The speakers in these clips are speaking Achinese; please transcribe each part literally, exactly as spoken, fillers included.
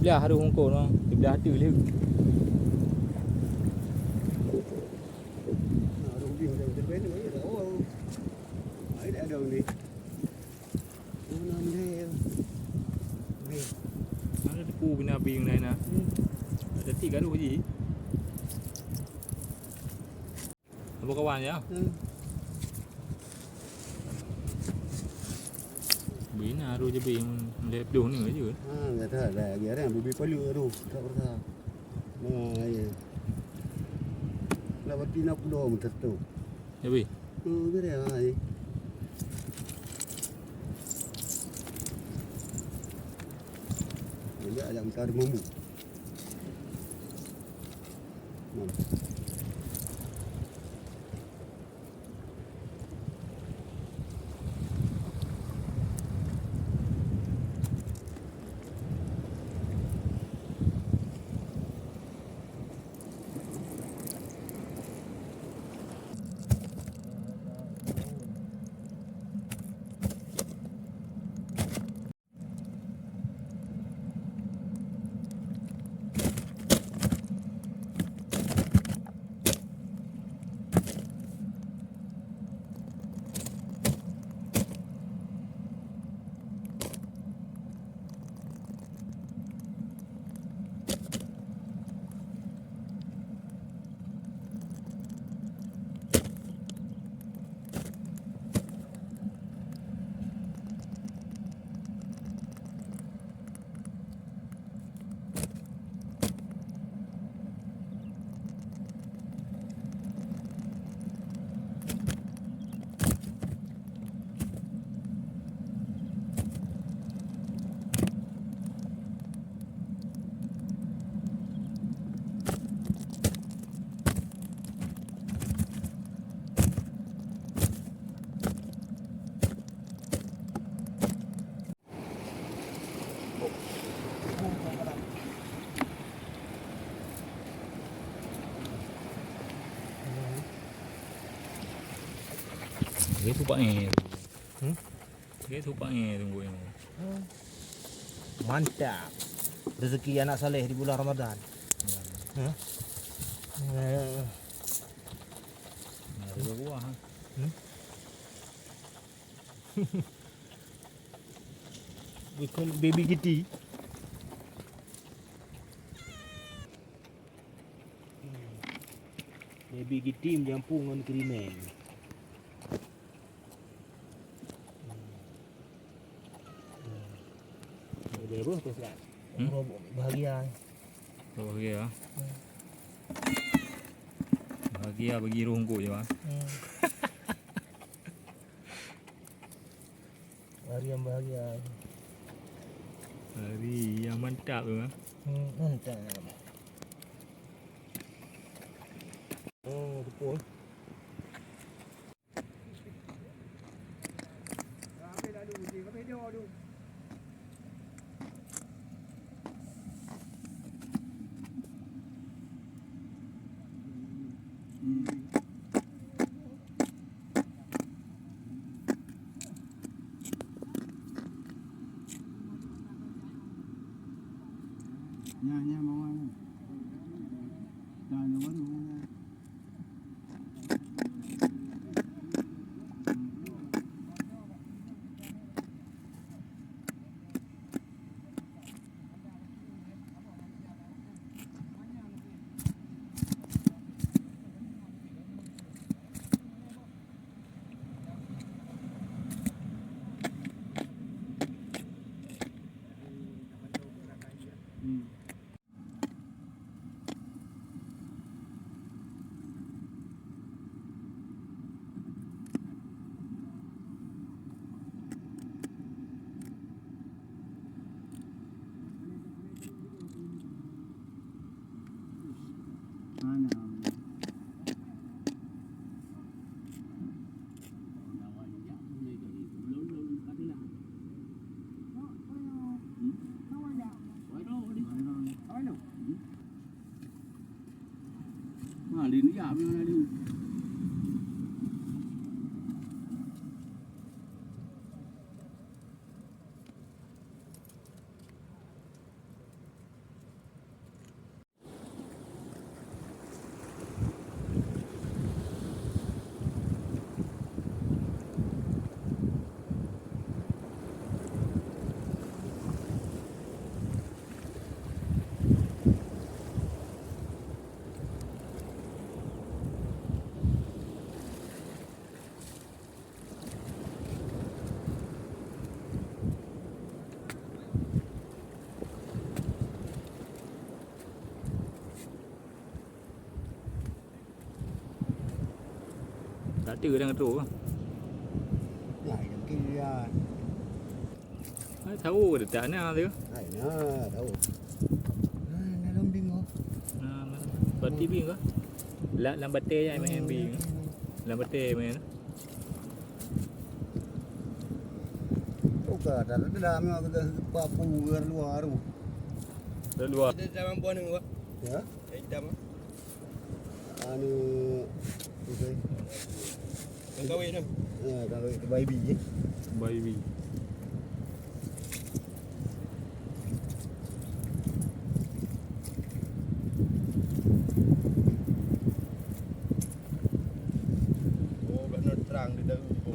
Blah harôh hongkon, blah ateueh lé. Nah, harôh ubé macam tu, benda ni, oh. Ai, dah ada ni. Oh, nah, ni. Ubé. Mana tepu bina bing lain, ah? Hmm. Ada tiga tu, Haji. Apa kawan ya? Hmm. Bina harôh je bing, mulai peluh ni je. Ha, kata dah lagi orang bubé palu tu, tak berasa. Nah, ya. Lah berarti nak pulau macam tu. Ya, bing. Oh, bira ai. Banyak ayam kari bumbu. Hmm. Dia tu pak ni. Hmm? Dia tu pak ni tunggu yang. Mantap. Rezeki anak saleh di bulan Ramadan. Ya. Hah? Eh. Nah, dua buah, ha. Hmm? Bukan baby giti. Baby giti menyampung ngon krimen. Ada roh tu, Ustaz. Hmm? Roh bahagia. Roh bahagia. Hmm. Bahagia bagi roh engkau je, bang. Hmm. Hari yang bahagia. Hari yang mantap tu, ha? Hmm, mantap. Oh, betul. Nyan, nyan, mama nyan. Dah, dah baru, nyan. Hmm. Tak ada dah tu. Nah, yang kiri ya. Hai, tahu dah tak ada tu. Hai, nah, tahu. Nah, dalam bingo. Nah, mana? Berarti bingo. La-, lam batai je main bingo. Lam batai main. Bukan, tak ada dalam, kita papu luar tu. Luar. Ada dalam buah ni, Wak. Ya? Yang hitam, ah. Anu, okey. Yang kawin tu. Ya, kawin tu baby je. Baby. Oh, bak nyoe terang di dalam tu.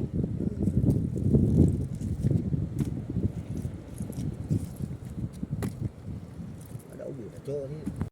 Ada ubi dah cok ni.